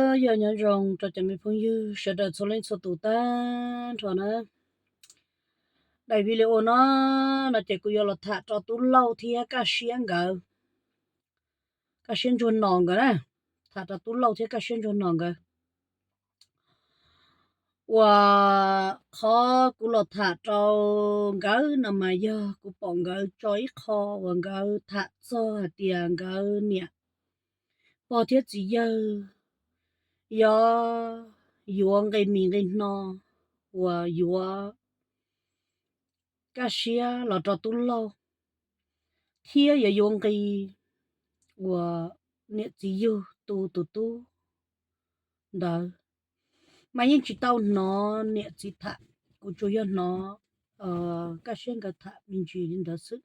Yog nyob zoo rau cov me phooj ywg sawv daws txhua leej txhua tus tag nrho na. Daim video no, no ces kuv yuav los tham rau Tub Lauj thiab Kaj Siab nkawd, Kaj Siab Ntsuag Nos nkawd na. Tham rau Tub Lauj thiab Kaj Siab Ntsuag Nos nkawd. Uas qhov kuv los tham rau nkawd no mas yog kuv pom nkawd tso ib qho uas nkawd tham txog hais tias nkawd niam pog thiab txiv yawg yuav yuav nqi mis nqi hno uas yuav Kaj Siab los rau Tub Lauj, thiab yuav yuav nqi uas niam txiv yug tu tus tub ntawd, mas yeej tsis tau hnov niam txiv tham, kuv tsuas yog hnov Kaj Siab nkawd tham me ntsis li ntawd xwb.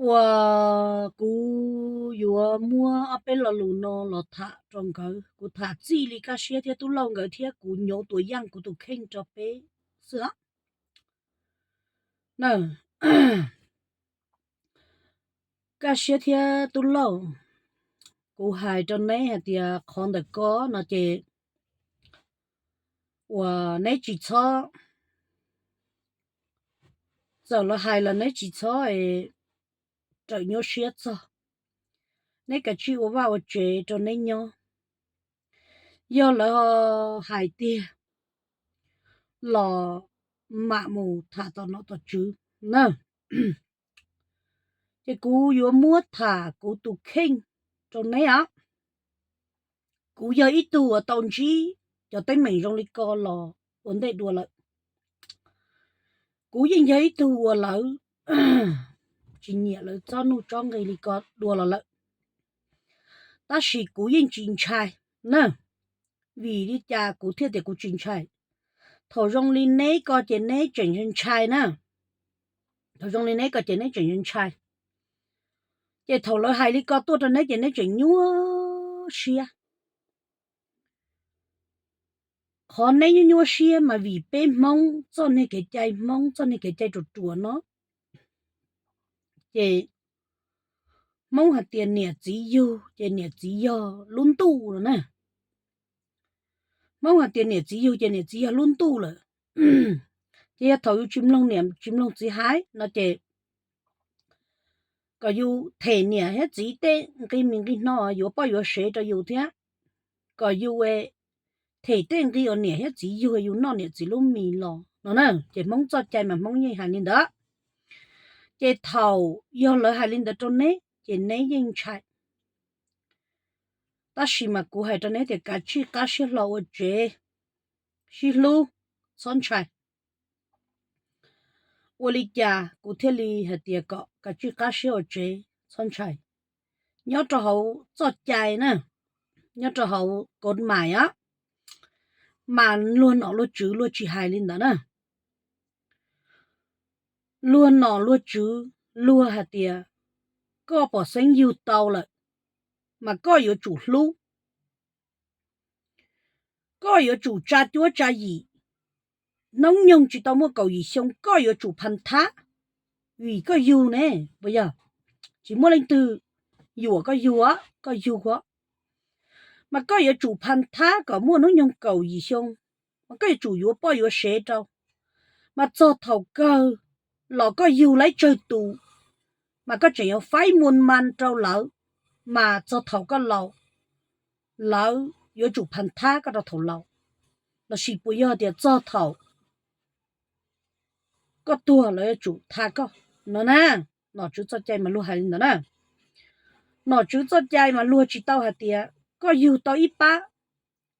Uas kuv yuav muab ob peb lo lus no los tham rau nkawd, kuv tham txij li Kaj Siab thiab Tub Lauj nkawd thiab kuv nyuv tuas yeej kuv tus kheej rau peb xwb os. Kaj Siab thiab Tub Lauj, kuv hais rau neb hais tias qhov ntawm ko no ces uas neb tsis txhob, txawm lawv hais los neb tsis txhob es rawm nyuaj siab txog. Neb kav tsij ua vaj ua tsev rau neb nyob. Yog lawv hais tiag los mam mus tham tom nom tom tswv na. Ces kuv yuav muab tham kuv tus kheej rau neb os. Kuv yog ib tug uas tau ntsib cov teeb meem zoo li ko los ua ntej dua lawm. Kuv yeej yog ib tug uas lawv tsis nyiam lawv txob nuj tsob nqi li ko dua los lawm, tab sis kuv yeej tsis ntshai na. Vim li cas kuv thiaj tias kuv tsis ntshai? Thaum zoo li neb ko ces neb tseem ntshai na. Thaum zoo li neb ko ces neb tseem ntshai, ces thaum lawv hais li ko tuaj rau neb ces neb tseem nyuaj siab. Qhov neb nyuaj nyuaj siab mas vim peb Hmoob txoj niag kev cai, Hmoob txoj niag kev cai ruam ruam no, ces Hmoob hais tias niam txiv yug ces niam txiv yog lub ntuj no na. Hmoob hais tias niam txiv yug ces niam txiv yog lub ntuj lawm. Ces yog thaum yus tsis mloog niam tsis mloog txiv hais no ces kom yus them niam thiab txiv tej nqi mis nqi hno yuav poj yuav sev rau yus thiab, kom yus them tej nqi uas niam thiab txiv yug yus noj niam txiv lub mis los no na. Ces Hmoob txoj cai mas Hmoob yeej hais li ntawd. Ces thaum yog lawv hais li ntawd rau neb ces neb yeej ntshai. Tab sis mas kuv hais rau neb tias kav tsij qab siab hlo ua tsev, sib hlub, txhob ntshai. Ua li cas kuv thiaj li hais tias kom kav tsij qab siab ua tsev, txhob ntshai? Nyob rau hauv txoj cai na, nyob rau hauv kod mais os, mas luag nom luag tswv luag tsis hais li ntawd na. Luag nom luag tswv luag hais tias koj pom xeeb yug tau lawm, mas koj yuav tsum hlub, koj yuav tsum tsa cuab tsa yim. Hnub nyoog tsis tau muaj kaum yim xyoo koj yuav tsum pha thab, vim koj yug ne, puas yog? Tsis muaj leej twg yuam koj yug, koj yug, mas koj yuav tsum pha thab kom muaj hnub nyoog kaum yim xyoo, mas koj yuav tsum yuav poj yuav sev rau. Mas txog thaum kawg los koj yug lawv tsawg tus, mas koj tseem yuav faib muas mas rau lawv, mas txog thaum koj laus, lawv yuav tsum pha thab koj rau thaum laus, lossis puas yog tias txog thaum koj tuag lawv yuav tsum tha koj no na. Nom tswv txoj cai mas luag hais li ntawd na. Nom tswv txoj cai mas luag tsis tau hais tias koj yug tau ib pab,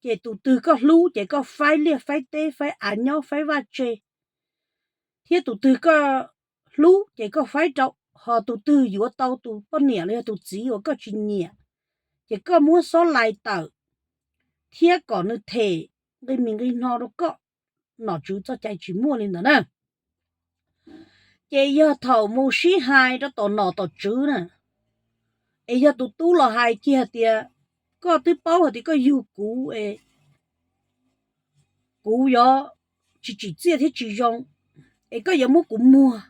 ces tus twg koj hlub ces koj faib liaj faib teb, faib av nyob, faib vaj tse, thiab tus twg koj hlub ces koj faib rau, ho tus twg yuav tau tus poj niam los yog tus txiv uas koj tsis nyiam, ces koj muab xob lais tawm thiab kom nws them nqi mis nqi hno rau koj. Nom tswv txoj cai tsis muaj li ntawd na. Ces yog thaum mus sib hais rau tom nom tom tswv na, es yog tus tub los hais kiag tias koj twb paub hais tias koj yug kuv es kuv yuav tsis tsim txiaj thiab tsis zoo, es koj yuav muab kuv muag,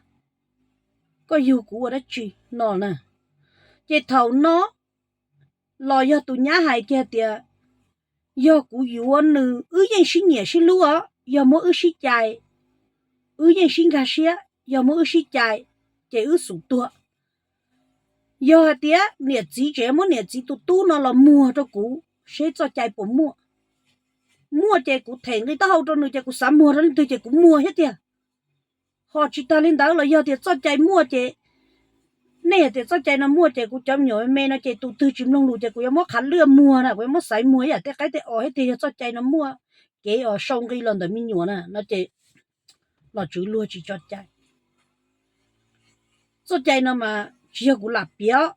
koj yug kuv ua dab tsi no na. Ces thaum no Los yog tus nyab hais kiag tias, yog kuv yuav nws wb yeej sib nyiam sib hlub os, yog muab wb sib cais, wb yeej sib nkag siab, yog muab wb sib cais ces wb xum tuag. Yog hais tias niam txiv tseem muab niam txiv tus tub no los muag rau kuv seb txoj cai puas muaj. Muaj ces kuv them nqi taub hau rau nws ces kuv xav muag rau leej twg ces kuv muag thiab tiag. Ho tsis tag li ntawd los yog tias txoj cai muaj ces, nej hais tias txoj cai no muaj ces kuv cov me nyuam me no ces tus twg tsis mloog lus ces kuv yuav muab qhav lwj muag na, kuv yuav muab xaiv muag ib yam tej qaib tej os thiab tiag. Yog txoj cai no muaj kev os sau nqi los ntawm me nyuam na no ces nom tswv luag tsis tso cai. Txoj cai no mas tsis yog kuv lam piav,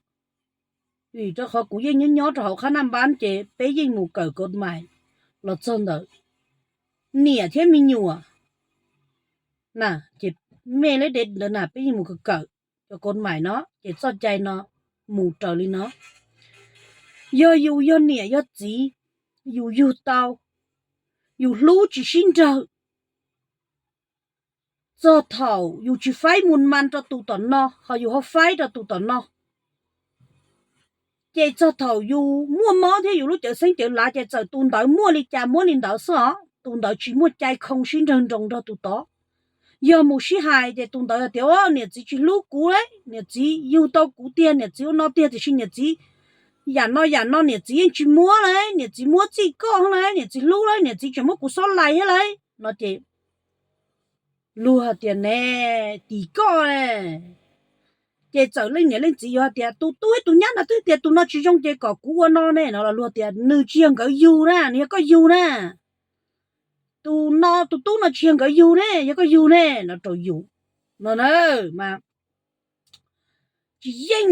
vim rau qhov kuv yeej nyob nyob rau hauv qhab naj npab ces peb yeej mus kawm kaus mais los txog ntawd. Niam thiab me nyuam na, ces me leb de ntawd na peb yeej mus kawm kawm cov kaus mais no ces txoj cai no mus raws li no. Yog yus yog niam yog txiv, yus yug tau, yus hlub tsis sib nrawg, txog thaum yus tsis faib mus mas rau tus tom no ho yus ho faib rau tus tom no, ces txog thaum yus muaj mob thiab yus lub cawv xeeb cawv lav ces txawm tus ntawd muaj li cas muab li ntawd xwb os, tus ntawd tsis muaj cai khoo sib nrawg nroos nrog tus tod. Yog mus sib hais ces tus ntawd tias, niam txiv tsis hlub kuv lauj, niam txiv yug tau kuv tiag, niam txiv ua no tiag, tiam sis niam txiv yam no yam no niam txiv yeej tsis muab lauj, niam txiv muab txij koj lauj, niam txiv hlub lauj, niam txiv tseem muab kuv xob lais thiab lauj no ces luag tias ne, tim koj ne. Ces txawm leej niam leej txiv yuav tias tus tub tus nyab no twb tias tus no tsis zoo ces kom kuv ua no ne no los luag tias nws tsis yog nkawd yug na, nws yog koj yug na. Tus no tus tub no tsis yog nkawd yug ne, yog koj yug ne no rau yus no na. Mas tsis yeej,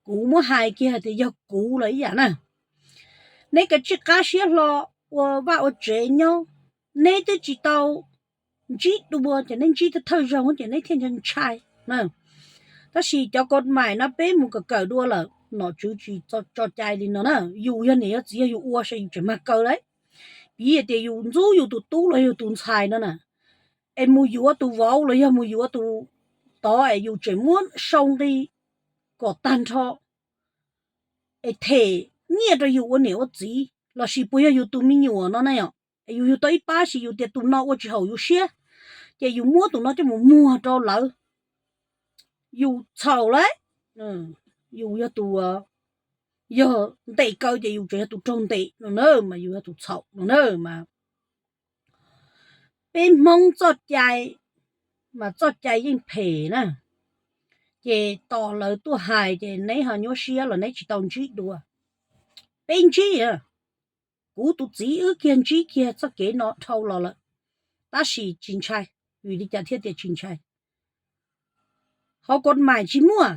kuv muab hais kiag hais tias yog kuv los ib yam na. Neb kav tsij qab siab hlo ua vaj ua tsev nyob, neb twb tsis tau ntsib dua ces neb ntsib thawj zaug ces neb thiaj ntshai. Tab sis cov kaus mais no peb mus kawm kawm dua lawm nom tswv tsis tso cai li no na. Yus yog niam yog txiv yog yus ua saib yus tseem mag kaw lauj. Piv tias yus ntxub yus tus tub los yog tus ntxhais no na, es mus yuav tus vauv los yog mus yuav tus tod es yus tseem muab sau nqi kom tag nrho es them nyiaj rau yus ua niam ua txiv lossis puas yog yus tus me nyuam no na yom, es yus yug tau ib pab sis yus tias tus no ua tsis haum yus siab, ces yus muab tus no coj mus muag rau lawv, yus txhaum lauj. Yus yog tus, yog ntes kaw ces yus tseem yog tus raug ntes no na, mas yus yog tus txhaum no na. Mas peb Hmoob txoj cai, mas txoj cai yeej phem na, ces tos lawv tuaj hais ces neb ho nyuaj siab los neb tsis tau ntsib dua. Peb ntsib, kuv tus txiv wb kiag ntsib kiag txoj kev no dhau los lawm, tab sis tsis ntshai. Vim li cas thiaj tias tsis ntshai? Hauv kaus mais tsis muaj.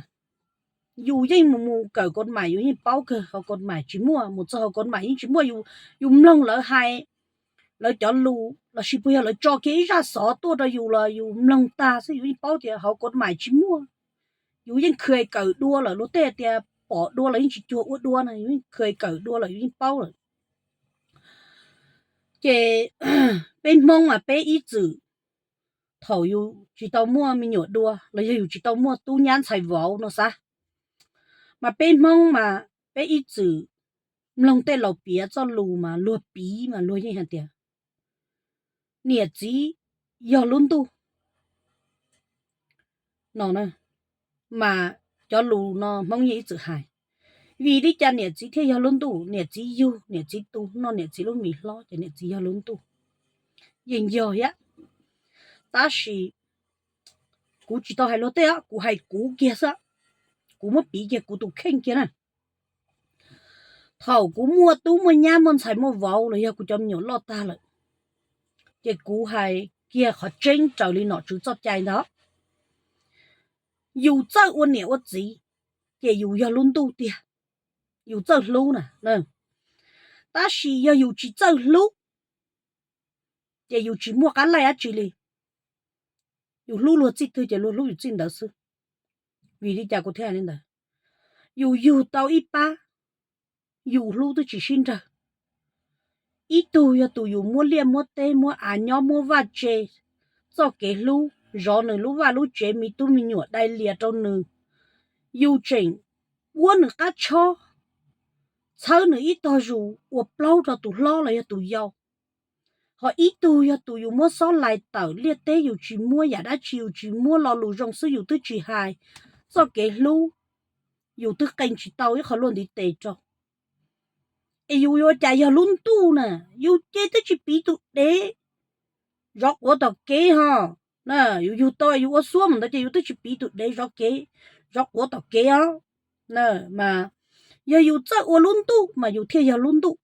Yus yeej mus mus kawm kaus mais yus yeej paub kawg hauv kaus mais tsis muaj, mus txog hauv kaus mais yeej tsis muaj. Yus mloog lawv hais, lawv cov lus lossis puas yog lawv tso kiag ib zaj xov tuaj rau yus los yus mloog tag xwb yus yeej paub tias hauv kaus mais tsis muaj. Yus yeej khwv kawm dua lawm, luag tej tias pom dua los yeej tsis cuag ua dua no, yus yeej khwv kawm dua lawm yus yeej paub lawm. Ces peb Hmoob mas peb ib txwm, thaum yus tsis tau muaj me nyuam dua los yog yus tsis tau muaj tub nyab ntxhais vauv no xav, mas peb Hmoob mas peb ib txwm mloog tej laus piav txoj lus mas luag piv mas luag yeej hais tias niam txiv yog lub ntuj no. Mas cov lus no Hmoob yeej ib txwm hais. Vim li cas niam txiv thiaj yog lub ntuj? Niam txiv yug, niam txiv tu, noj niam txiv lub mis hlob ces niam txiv yog lub ntuj. Yeej yog thiab, tab sis kuv tsis tau hais luag tej, kuv hais kuv kiag xwb, kuv muab piv kiag kuv tus kheej kiag na. Thaum kuv muaj tub muaj nyab muaj ntxhais muaj vauv los yog kuv cov me nyuam loj tag lawm, ces kuv hais kiag qhov tseeb raws li nom tswv txoj cai ntag. Yus txawj ua niam ua txiv, ces yus yog lub ntuj tiag, yus txawj hlub na. Tab sis yog yus tsis txawj hlub, ces yus tsis muaj qab laij dab tsi li. Yus hlub luag txij twg ces luag hlub yus txij ntawd xwb. Vim li cas kuv thiaj hais li ntawd? Yus yug tau ib pab, yus hlub twb tsis sib nrawg. Ib tug yog tus yus muab liaj muab teb muab av nyob muab vaj tse, txoj kev hlub, zov nws lub vaj lub tsev, me tub me nyuam dai lias rau nws. Yus tseem muab nws qab tshob, txhawb nws ib tog zus ua plaub rau tus hlob los yog tus yau. Ho ib tug yog tus yus muab xob lais tawm liaj teb, yus tsis muab yam dab tsi, yus tsis muab lo lus zoo xwb, yus twb tsis hais txoj kev hlub, yus twb qee tsis tau ib qho luaj ntiv tes rau. Es yus yuav cas yog lub ntuj na, yus ces twb tsis piv tus dev zov quav tom kev ho. Yus yug tau yus ua xuab mus ntawd ces yus twb tsis piv tus dev zov kev, zov quav tom kev os. Mas yog yus txawj ua lub ntuj mas yus thiaj yog lub ntuj.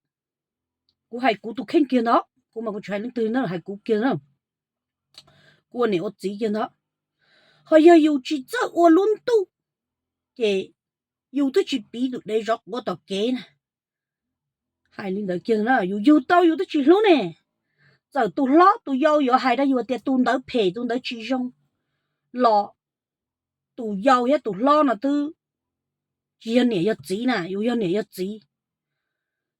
Kuv hais kuv tus kheej kiag ntawd, kuv mas kuv tsis hais leej twg na, hais kuv kiag na. Kuv ua niam ua txiv kiag ntawd. Ho yog yus tsis txawj ua lub ntuj, ces yus twb tsis piv tus dev zov quav tom kev na. Hais li ntawd kiag na, yus yug tau yus twb tsis hlub ne. Txawm tus hlob tus yau yuav hais rau yus tias tus ntawd phem tus ntawd tsis zoo los tus yau thiab tus hlob no twb tsis yog niam yog txiv na, yus yog niam yog txiv.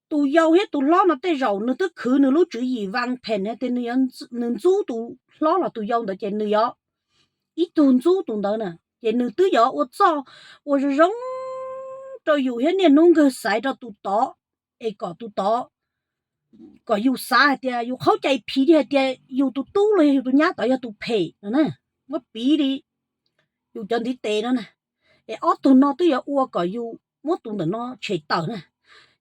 Tus yau thiab tus hlob no tej zaum nws twb khwv nws lub tswv yim vaj phem hais tias nws ntxub tus hlob los tus yau ntawd ces nws yuav ib tug ntxub tus ntawd na, ces nws twb yuav ua txoj ua zoo zoo rau yus thiab niaj hnub nkawg xaiv rau tus tod, es kom tus tod, kom yus xav hais tias yus qhaub cai phiv li hais tias yus tus tub los yog yus tus nyab tod yog tus phem no na. Muab piv li yus cov ntiv tes no na, es ob tug no twb yuav ua kom yus muab tus ntawm no tshem tawm na.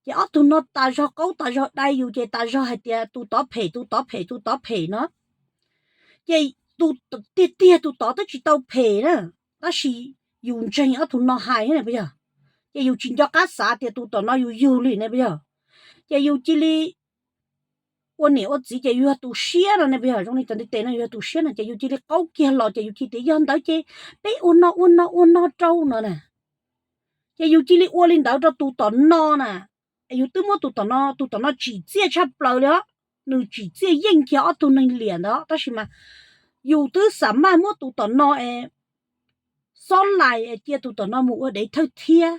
Ces ob tug no tas zog qaub tas zog dai yus, ces tas zog hais tias tus tod phem, tus tod phem, tus tod phem no. Ces tus tiag tiag tus tod twb tsis tau phem na, tab sis yus ntseeg ob tug no hais ne puas yog? Ces yus tsis nco qab xav tias tus tom no yus yug li ne puas yog? Ces yus cia li ua niam ua txiv ces yus yog tus siab no ne puas yog? Zoo li cov ntiv tes no yus yog tus siab no ces yus cia li qaub kiag los ces yus cia tias yog ntawd ces peb ua no ua no ua no rau no na. Ces yus cia li ua li ntawd rau tus tom no na. Es yus twb muab tus tom no, tus tom no tsim txiaj tshaj plaws li os, nws tsim txiaj yeej kiag ob tug neeg liam ntawd, tab sis mas yus twb xa maj muab tus tom no es xob lais es cia tus tom no mus ua dev thawj thiab,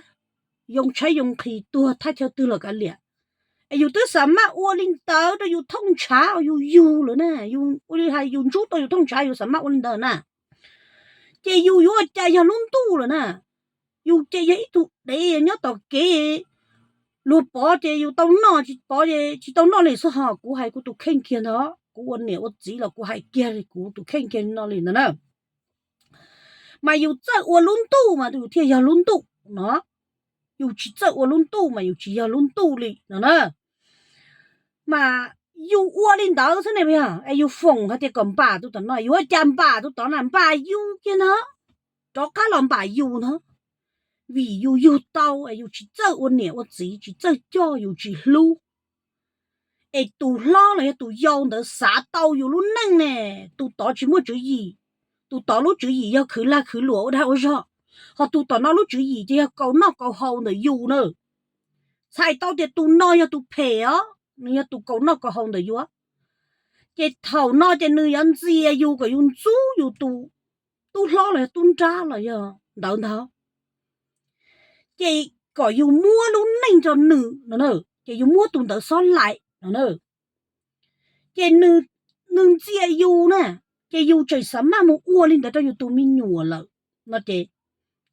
yoo tshaib yoo nqhis tuag thaj chaw twg los kav liam. Es yus twb xa maj ua li ntawd rau yus thooj ntshav uas yus yug lawm na, yus ua li hais yus ntsub tau yus thooj ntshav yus xa maj ua li ntawd na. Ces yus yuav ua cas yog lub ntuj lawm na. Yus ces yog ib tug dev nyob tom kev, luag pov ces yus tau noj, tsis pov ces tsis tau noj li xwb ho. Kuv hais kuv tus kheej kiag ntawd, kuv ua niam ua txiv los kuv hais kiag li kuv tus kheej kiag no li ntawd na. Mas yus txawj ua lub ntuj mas yus thiaj yog lub ntuj no. Yus tsis txawj ua lub ntuj mas yus tsis yog lub ntuj li no na. Mas yus ua li ntawd xwb ne puas yog? Es yus foom hais tias kom npam tus tom no, yus ua cas npam tus tod na, npam yus kiag ntag. Rov qab los npam yus ntag. Vim yus yug tau es yus tsis txawj ua niam ua txiv, tsis txawj coj, yus tsis hlub. Es tus hlob los yog tus yau ntawd xav tau yus lub neej ne, tus tod tsis muaj tswv yim. Tus tod lub tswv yim yog khwv lag khwv luam ua dag ua zog, ho tus tom no lub tswv yim ces yog kaus noj kaus haus ntawm yus na. Txhais tau tias tus no yog tus phem os, nws yog tus kaus noj kaus haus ntawm yus. Ces thaum no ces nws yuav ntxias yus kom yus ntxub yus tus tub hlob los yog tub nrab los yog ntawd ntag. Ces kom yus muab lub neej rau nws no, ces yus muab tus ntawd xob laim no. Ces nws ntxias yus na, ces yus tseem xa maj mus ua li ntawd rau yus tus me nyuam lawm no ces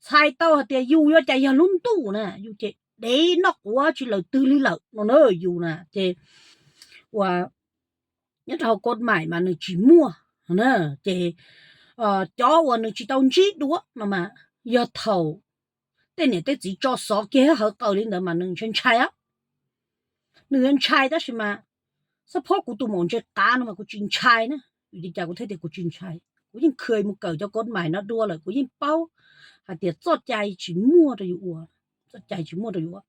txhais tau hais tias yus yuav cas yog lub ntuj na, yus ces dev noj quav tsis lawm twg li lawm no na yus na. Ces ua nyob rau hauv kod mais mas nws tsis muaj, ces cov uas nws tsis tau ntsib dua no mas yog thaum tej niam tej txiv tso xov kiag hawv qaws li ntawd mas nws ntshai ntshai os. Nws yuav ntshai tab sis mas xab phob kuv tus maum ntse qav no mas kuv tsis ntshai na. Vim li cas kuv thiaj tias kuv tsis ntshai? Kuv yeej khwv mus kawm cov kod mais no dua lawm, kuv yeej paub hais tias txoj cai tsis muaj rau yus ua, txoj cai tsis muaj rau yus ua.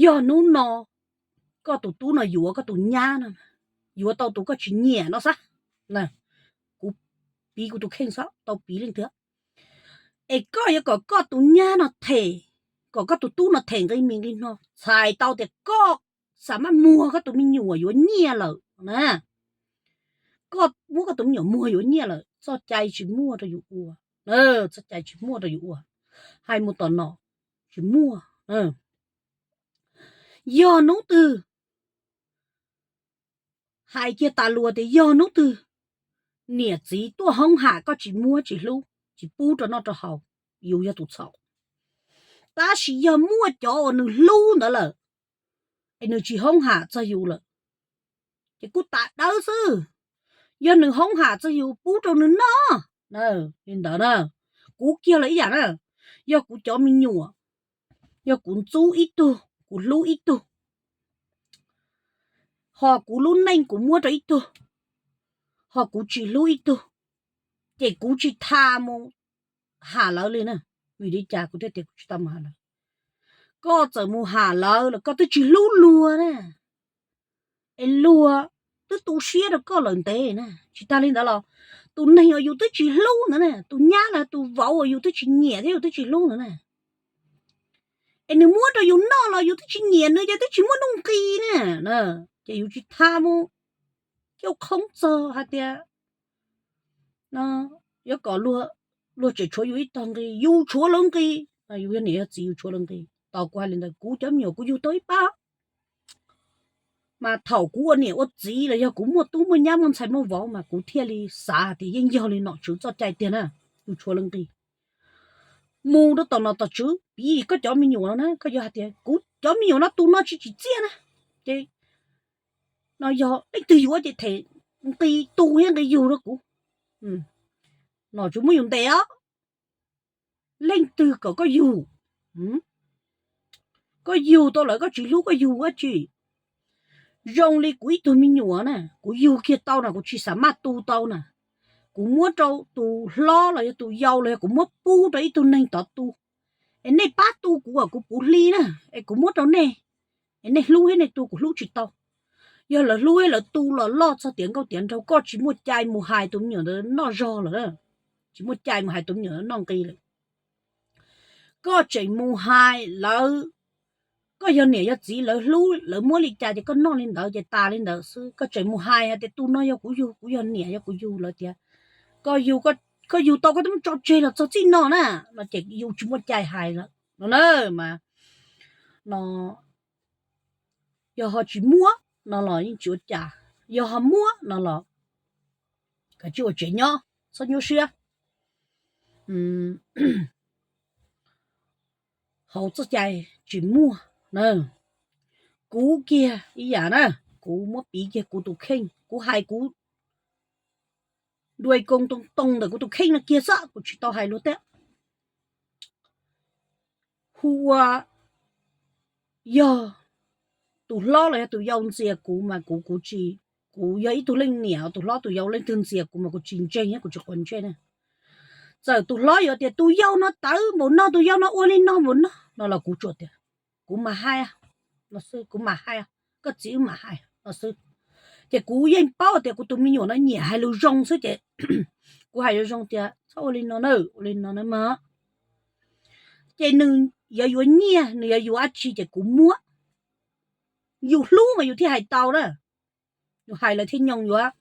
Yog hnub no koj tus tub no yuav koj tus nyab no, yuav tau tus koj tsis nyiam no xav, kuv piv kuv tus kheej xwb, tau piv leej twg. Es koj yuav kom koj tus nyab no them, kom koj tus tub no them nqi mis nqi no, txhais tau tias koj xa maj muag koj tus me nyuam yuav nyiaj lawm na. Koj muab koj tus me nyuam muag yuav nyiaj lawm, txoj cai tsis muaj rau yus ua, txoj cai tsis muaj rau yus ua. Hais mus tom no tsis muaj. Yog hnub twg, hais kiag tas luas tias yog hnub twg niam txiv tuaj hoob ham koj tsis muab tsis hlub tsis pub rau noj rau haus, yus yog tus txhaum. Tab sis yog muaj cov uas nws hlub ntawd lawm, es nws tsis hoob ham txog yus lawm, ces kuj tas dawb xwb. Yog nws hoob ham txog yus pub rau nws noj, li ntawd na, kuv kiag los ib yam na. Yog kuv cov me nyuam, yog kuv ntxub ib tug, kuv hlub ib tug, ho kuv lub neej kuv muab rau ib tug, ho kuv tsis hlub ib tug, ces kuv tsis tas mus ham lawv li na. Vim li cas kuv thiaj tias kuv tsis tas mus ham lawv? Koj txawm mus ham lawv los koj twb tsis hlub luag na, es luag twb tu siab rau koj lawm ntev na. Tsis tas li ntawd los tus neeg uas yus twb tsis hlub ntawd na, tus nyab los tus vauv uas yus twb tsis nyiam thiab yus twb tsis hlub ntawd na, es nws muab rau yus noj los yus twb tsis nyiam nws ces twb tsis muaj nuj nqis na, ces yus tsis tas mus coj qhoob txog hais tias yuav kom luag tseem tshuav yus ib tog nqi, yus tshuav lawv nqi, yus yog niam yog txiv yus tshuav lawv nqi. Tos kuv hais li ntawd, kuv cov me nyuam kuv yug tau ib pab, mas thaum kuv ua niam ua txiv los yog kuv muaj tub muaj nyab muaj ntxhais muaj vauv mas kuv thiaj li xav hais tias yeej yog li nom tswv txoj cai tiag na, yus tshuav lawv nqi. Mus rau tom nom tom tswv, piv koj cov me nyuam no na, koj yuav hais tias kuv cov me nyuam no tus no tsis tsim txiaj na, ces no yog leej twg yuav ces them nqi tu thiab nqi yug rau kuv. Nom tswv muab yus ntes os, leej twg kom koj yug? Koj yug tau lawm koj tsis hlub koj yug ua tsi? Zoo li kuv ib tug me nyuam na, kuv yug kiag tau na, kuv tsis xam maj tu tau na, kuv muab rau tus hlob los yog tus yau los yog kuv muab pub rau ib tug neeg tod tu, es nej pab tu kuv kom kuv puv hli na, es kuv muab rau nej, es nej hlub thiab nej tu, kuv hlub tsis tau. Yog lawv hlub thiab lawv tu los loj txog tiav nkauj tiav nraug, koj tsis muaj cai mus hais tus me nyuam ntawd noj zog lawm, tsis muaj cai mus hais tus me nyuam ntawd noj nqi lawm. Koj tseem mus hais lawv, koj yog niam yog txiv lawv hlub lawv muab li cas ces koj noj li ntawd ces tas li ntawd xwb. Koj tseem mus hais hais tias tus no yog kuv yug, kuv yog niam yog kuv yug lawv tias koj yug, koj yug tau koj twb muab tso tseg los txog txij no na, no ces yus tsis muaj cai hais lawm no na. Mas no yog ho tsis muab no los yeej tsis ua cas, yog ho muab no los kav tsij ua tsev nyob, txhob nyuaj siab. Hauv txoj cai tsis muaj na. Kuv kiag ib yam na, kuv muab piv kiag kuv tus kheej, kuv hais kuv duais koo too too ntawm kuv tus kheej no kiag xwb, kuv tsis tau hais luag thiab. Hu ua yog tus hlob los yog tus yau ntxias kuv mas kuv, kuv tsis, kuv yog ib tug leej niam, tus hlob tus yau leej twg ntxias kuv mas kuv tsis ntseeg thiab kuv tsis quav ntsej na. Txawm tus hlob yuav tias tus yau no tawv npaum no, tus yau no ua li no npaum no no los kuv tsuas tias kuv mam hais, kuv mam hais, koj txiv wb mam hais no xwb. Ces kuv yeej paub tias kuv tus me nyuam no nyiam hais lus zoo xwb ces kuv hais zoo zoo tias txhob ua li no na, ua li no na mas. Ces nws yuav yuav nyiaj, nws yuav yuav dab tsi ces kuv muab. Yus hlub mas yus thiaj hais tau na, yus hais lawv thiaj nyoo yuav.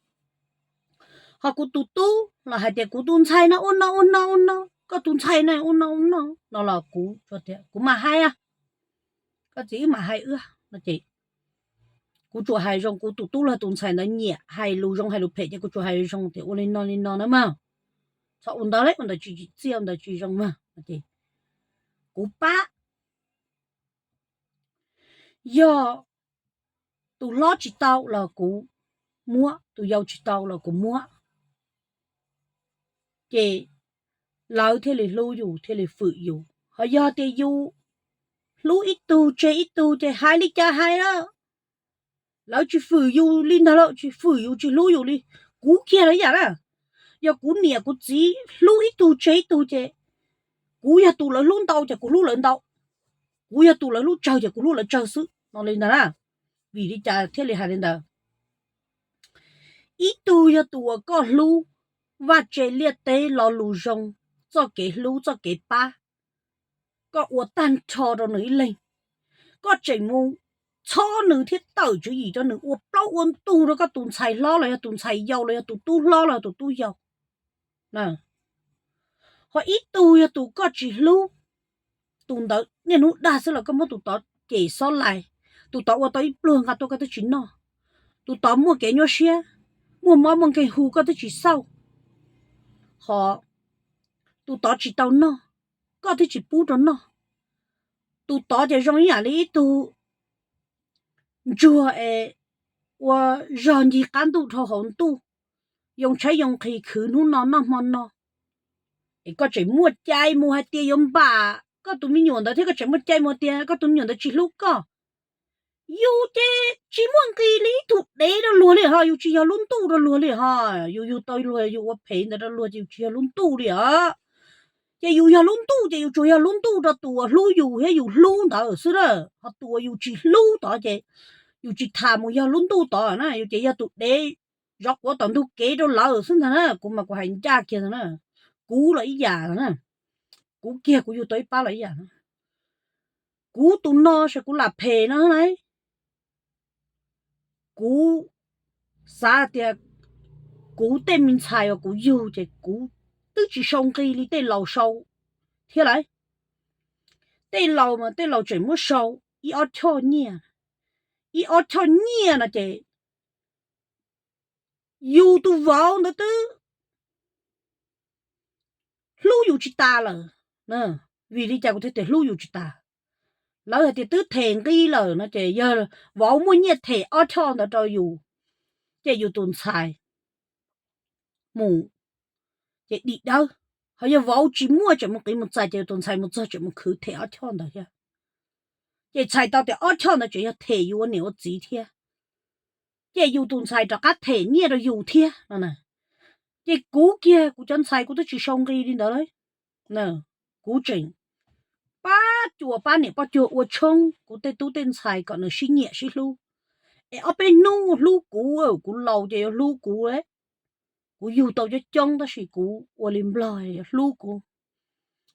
Ho kuv tus tub los hais tias kuv tus ntxhais no ua no ua no ua no, koj tus ntxhais no ua no ua no no los kuv, kuv mam hais, koj txiv wb mam hais wb no ces kuv tsuas hais zoo, kuv tus tub los tus ntxhais ntawd nyiam hais lus zoo hais lus phem ces kuv tsuas hais zoo tias ua li no li no na mas, txhob ua ntawd li, ua ntawd tsis tsim txiaj, ua ntawd tsis zoo mas. Kuv pab, yog tus hlob tsis tau los kuv muab, tus yau tsis tau los kuv muab, ces lawv thiaj li hlub yus thiaj li fwm yus. Ho yog tias yus hlub ib tug tseg ib tug ces hais li cas hais na, lawv tsis fwm yus li ntag, lawv tsis fwm yus tsis hlub yus li. Kuv kiag los ib yam na, yog kuv niam kuv txiv hlub ib tug tseg ib tug ces kuv yog tus lawv hlub ntau ces kuv hlub lawv ntau, kuv yog tus lawv hlub tsawg ces kuv hlub lawv tsawg xwb no li ntag na. Vim li cas thiaj li hais li ntawd? Ib tug yog tus uas koj hlub, vaj tse liaj teb lo lus zoo, txoj kev hlub txoj kev pab, koj ua tag nrho rau nws ib leeg, koj tseem mus txhob nws thiab tawm tswv yim rau nws ua plaub ua ntug rau koj tus ntxhais hlob los yog tus ntxhais yau los yog tus tub hlob los yog tus tub yau. Ho ib tug yog tus koj tsis hlub, tus ntawd niaj hnub dag xwb los koj muab tus tod cem xob lais, tus tod ua tau ib pluag nqa tuaj koj twb tsis noj, tus tod muaj kev nyuaj siab, muaj mob muaj nkeeg hu koj twb tsis xauj, ho tus tod tsis tau noj, koj twb tsis pub rau noj. Tus tod ces zoo ib yam li ib tug ntsuag es ua zog ncig qab ntuj dhau hauv ntuj, yoo tshaib yoo nqhis khwv hnub no noj hmo no, es koj tseem muaj cai mus hais tias yuav npam koj tus me nyuam ntawd thiab koj tseem muaj cai mus tias koj tus me nyuam ntawd tsis hlub koj. Yus ces tsis muaj nqis li ib tug dev rau luag li ho, yus tsis yog lub ntuj rau luag li ho. Yus yug tau luag yus ua phem ntawd rau luag ces yus tsis yog lub ntuj li os. Ces yus yog lub ntuj ces yus tsuas yog lub ntuj rau tus uas hlub yus thiab yus hlub ntawd xwb na. Ho tus uas yus tsis hlub tod ces yus tsis tham mus yog lub ntuj tod na, yus ces yog tus dev zov quav tom ntug kev rau lawv xwb ntag na. Kuv mas kuv hais ncaj kiag ntag na, kuv los ib yam ntag na. Kuv kiag kuv yug tau ib pab los ib yam na. Kuv tus no ces kuv lam phem no lauj. Kuv xav tias kuv tej me ntxhais uas kuv yug ces kuv twb tsis sau nqi li tej laus sau thiab lauj. Tej laus mas tej laus tseem muab sau ib ob choj nyiaj, ib ob choj nyiaj no ces yus tus vauv ntawd twb hlub yus tsis tas lawm. Vim li cas kuv thiaj tias hlub yus tsis tas? Lawv hais tias twb them nqi lawm no ces yog vauv muaj nyiaj them ob choj ntawd rau yus, ces yus tus ntxhais mus ces dim dawb. Ho yog vauv tsis muaj tseem mus qiv mus txais ces yus tus ntxhais mus txog tseem mus khwv them ob choj ntawd thiab. Ces txhais tau tias ob choj ntawd tseem yog them yus ua niam ua txiv thiab. Ces yus tus ntxhais rov qab them nyiaj rau yus thiab no na. Ces kuv kiag kuv cov ntxhais kuv twb tsis sau nqi li ntawd lauj. Kuv tseem pab cuag pab niam pab cuag ua tshoob kuv tej tub tej ntxhais kom nws sib nyiam sib hlub. Es ob peb hnub hlub kuv, kuv laus ces yuav hlub kuv. Kuv yug tau coob coob tab sis kuv ua li nplog yuav hlub kuv.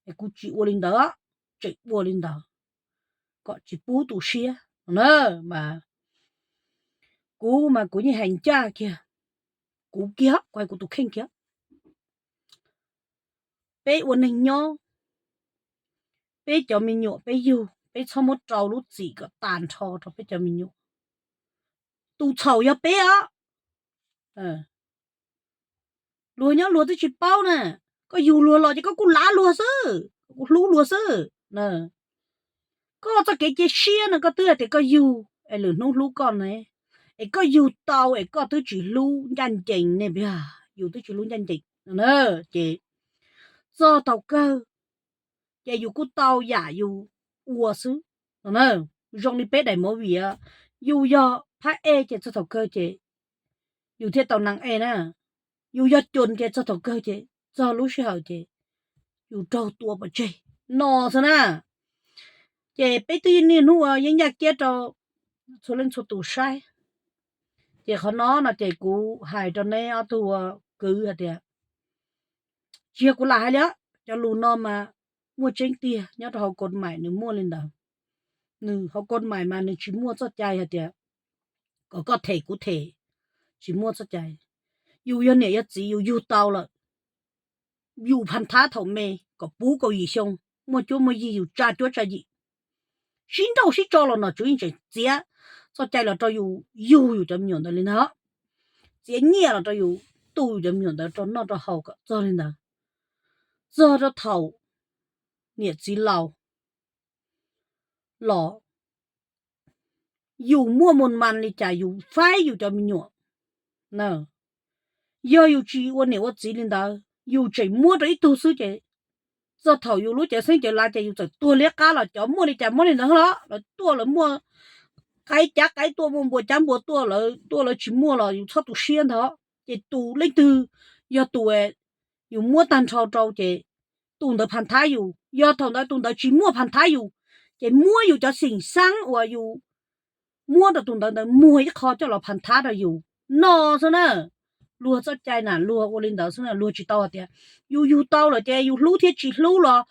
Es kuv tsis ua li ntawd, tseem ua li ntawd kom tsis pub tu siab na. Mas kuv mas kuv yeej hais ncaj kiag, kuv kiag, kuv hais kuv tus kheej kiag. Peb ua neeg nyob, peb cov me nyuam peb yug, peb txhob muab rau lub txim kom tag nrho rau peb cov me nyuam. Tus txhaum yog peb os. Luag nyob luag twb tsis paub na. Koj yug luag los ces koj kuj lav luag xwb, koj kuj hlub luag xwb. Koj txoj kev cia siab no koj twb hais tias koj yug es lwm hnub hlub koj ne, es koj yug tau es koj twb tsis hlub ncaj ncees ne, yus twb tsis hlub ncaj ncees. Ces txog thaum kawg ces yus kuj tau yam yus ua xwb. Zoo li peb daim movie, yus yog phab ej ces txog thaum kawg ces yus thiaj tau nees ej na. Yus yog cuas ces txog thaum kawg ces txog lub sij hawm ces yus raug tua pov tseg no xwb na. Ces peb twb niaj hnub ua yeeb yaj kiab rau txhua leej txhua tus saib. Ces qhov no no ces kuv hais rau neb ob tug ua kwv hais tias, tsis yog kuv lam hais li, cov lus no mas muaj tseeb tiag, nyob rau hauv kod mais nws muaj li ntawd. Nws hauv kod mais mas nws tsis muaj txoj cai hais tias kom koj them kuv them, tsis muaj txoj cai. Yus yog niam yog txiv yus yug tau lawm, yus phas thab thaum me kom puv kaum yim xyoo, muaj cuab muaj yig yus tsa cuab tsa yim, sib nrauj sib tso los nom tswv yeej tseem txiav txoj cai los rau yus yug yus cov me nyuam ntawd li ntawd, txiav nyiaj los rau yus tu yus cov me nyuam ntawd rau noj rau haus kom txog li ntawd. Txog rau thaum niam txiv laus los yus muaj mus mas li cas yus faib yus cov me nyuam. Yog yus tsis ua niam ua txiv li ntawd, yus tseem muab rau ib tug xwb ces txog thaum yus lub cawv xeeb cawv lav ces yus txawm tuag liab qab los cov muaj li cas muab li ntawd los lawv tuaj lawv muaj, qaib cav qaib tuaj, muaj npua cav npua tuaj, lawv tuaj lawv tsis muaj los yus txhob tu siab ntag. Ces tus leej twg yog tus yus muab tag nrho rau ces tus ntawd phas thab yus, yog thaum ntawd tus ntawd tsis muaj phas thab yus, ces muab yus cov xeem xeeb uas yus muab rau tus ntawd ntawd muag ib qho coj los phas thab rau yus no xwb na. Luag txoj cai na luag ua li ntawd xwb na, luag tsis tau hais tias yus yug tau lawm ces yus hlub thiab tsis hlub los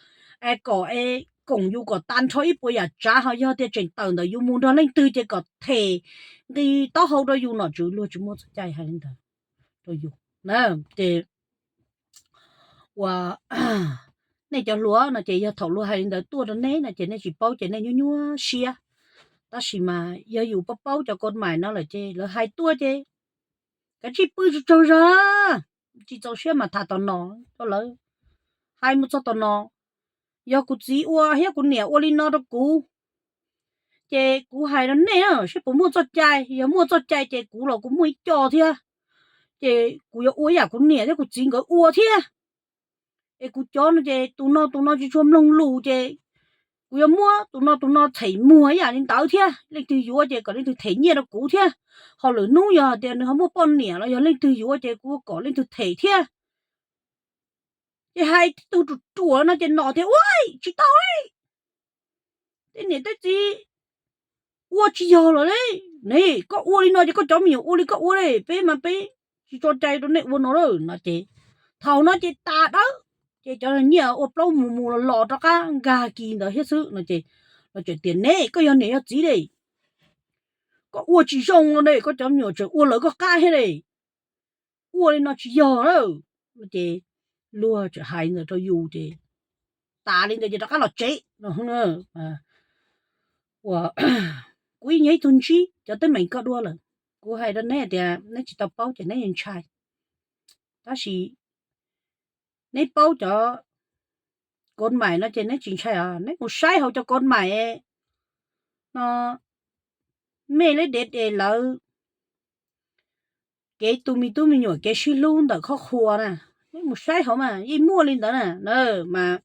es kom es koom yus kom tag nrho ib puas yam tsav, ho yog tias tseem tawm ntawm yus mus nrog leej twg ces kom them nqi taub hau rau yus nom tswv, luag tsis muaj txoj cai hais li ntawd rau yus. Ces ua nej cov hluas no ces yog thaum luag hais li ntawd tuaj rau neb no ces nej tsis paub ces nej nyuaj nyuaj siab. Tab sis mas yog yus paub paub cov kod mais no lawm ces lawv hais tuaj ces kav tsij pw tsaug zog, tsis txaus siab mas tham tom no rau lawv, hais mus txog tom no. Yog kuv txiv ua thiab kuv niam ua li no rau kuv, Ces kuv hais rau nej seb puas muaj txoj cai, yog muaj txoj cai ces kuv los kuv muaj ib co thiab, ces kuv yuav ua ib yam kuv niam thiab kuv txiv nkawd ua thiab. Es kuv cov no ces tus no tus no tsis tshua mloog lus ces kuv yuav muab tus no tus no them muag ib yam li ntawd thiab. Leej twg yuav ces kom leej twg them nyiaj rau kuv thiab. Ho lwm hnub yog tias nws ho muaj poj niam los yog leej twg yuav ces kuv kom leej twg them thiab. Ces hais tib tug ruam ruam no ces Nom tias, Ua, tsis tau li, tej niam tej txiv ua tsis yog lawm li. Ne, koj ua li no ces koj cov me nyuam ua li koj ua li, peb mas peb tsis tso cai rau nej ua no lawm no ces thaum no ces tas dawb. Ces cov nyiaj ua plaub mus mus los los rov qab nkag kis ntawd thiab xwb no ces los tseem tias, Ne, koj yog niam yog txiv li, koj ua tsis zoo no ne, koj cov me nyuam tseem ua lawv koj qab thiab li, ua li no tsis yog na. Ces luag tseem hais ntawd rau yus ces tas li ntawd ces rov qab los tsev no. Kuv yeej yog ib tug ntsib cov teeb meem ko dua lawm. Kuv hais rau neb tias neb tsis tau paub ces neb yeej ntshai, tab sis neb paub cov kod mais no ces neb tsis ntshai os. Neb mus saib hauv cov kod mais no, mej leb dev des lawv kev tu me tub me nyuam kev sib hlub ntawm khob qhua na, neb mus saib hauv mas yeej muaj li ntawd na. Mas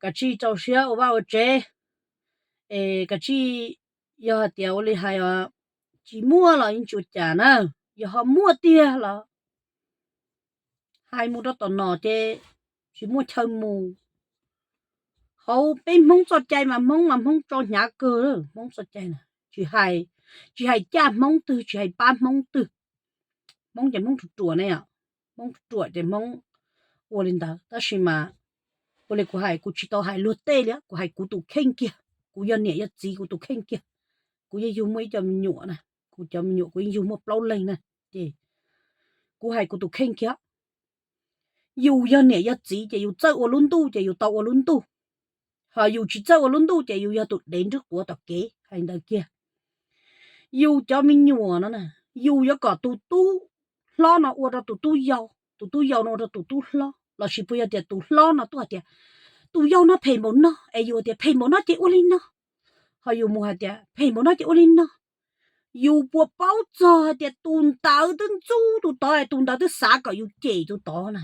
kav tsij rau siab ua vaj ua tsev, es kav tsij, yog hais tias ua li hais os, tsis muaj los yeej tsis ua cas na, yog ho muaj tiag los hais mus rau tom no ces tsis muaj chaw mus. Hauv peb Hmoob txoj cai mas Hmoob mas Hmoob tso hnyav kawg, Hmoob txoj cai na, tsis hais, tsis hais caj Hmoob twg, tsis hais pab Hmoob twg, Hmoob ces Hmoob ruam ruam ne, Hmoob ruam ruam ces Hmoob ua li ntawd. Tab sis mas ua li kuv hais, kuv tsis tau hais luag tej li, kuv hais kuv tus kheej kiag. Kuv yog niam yog txiv kuv tus kheej kiag. Kuv yeej yug muaj ib co me nyuam na, kuv cov me nyuam kuv yeej yug muaj plaub leeg na, ces kuv hais kuv tus kheej kiag. Yus yog niam yog txiv ces yus txawj ua lub ntuj ces yus tau ua lub ntuj, ho yus tsis txawj ua lub ntuj ces yus yog tus dev nrwb quav tom kev, hais ntawd kiag. Yus cov me nyuam no na, yus yuav kom tus tub hlob no ua rau tus tub yau, tus tub yau no ua rau tus tub hlob, lossis puas yog tias tus hlob no tuaj hais tias, Tus yau no phem npaum no, es yus tias, Phem npaum no ces ua li no. Ho yus mus hais tias, Phem npaum no ces ua li no. Yus puas paub txog hais tias tus ntawd twb ntxub tus tod es tus ntawd twb xav kom yus cem tus tod na,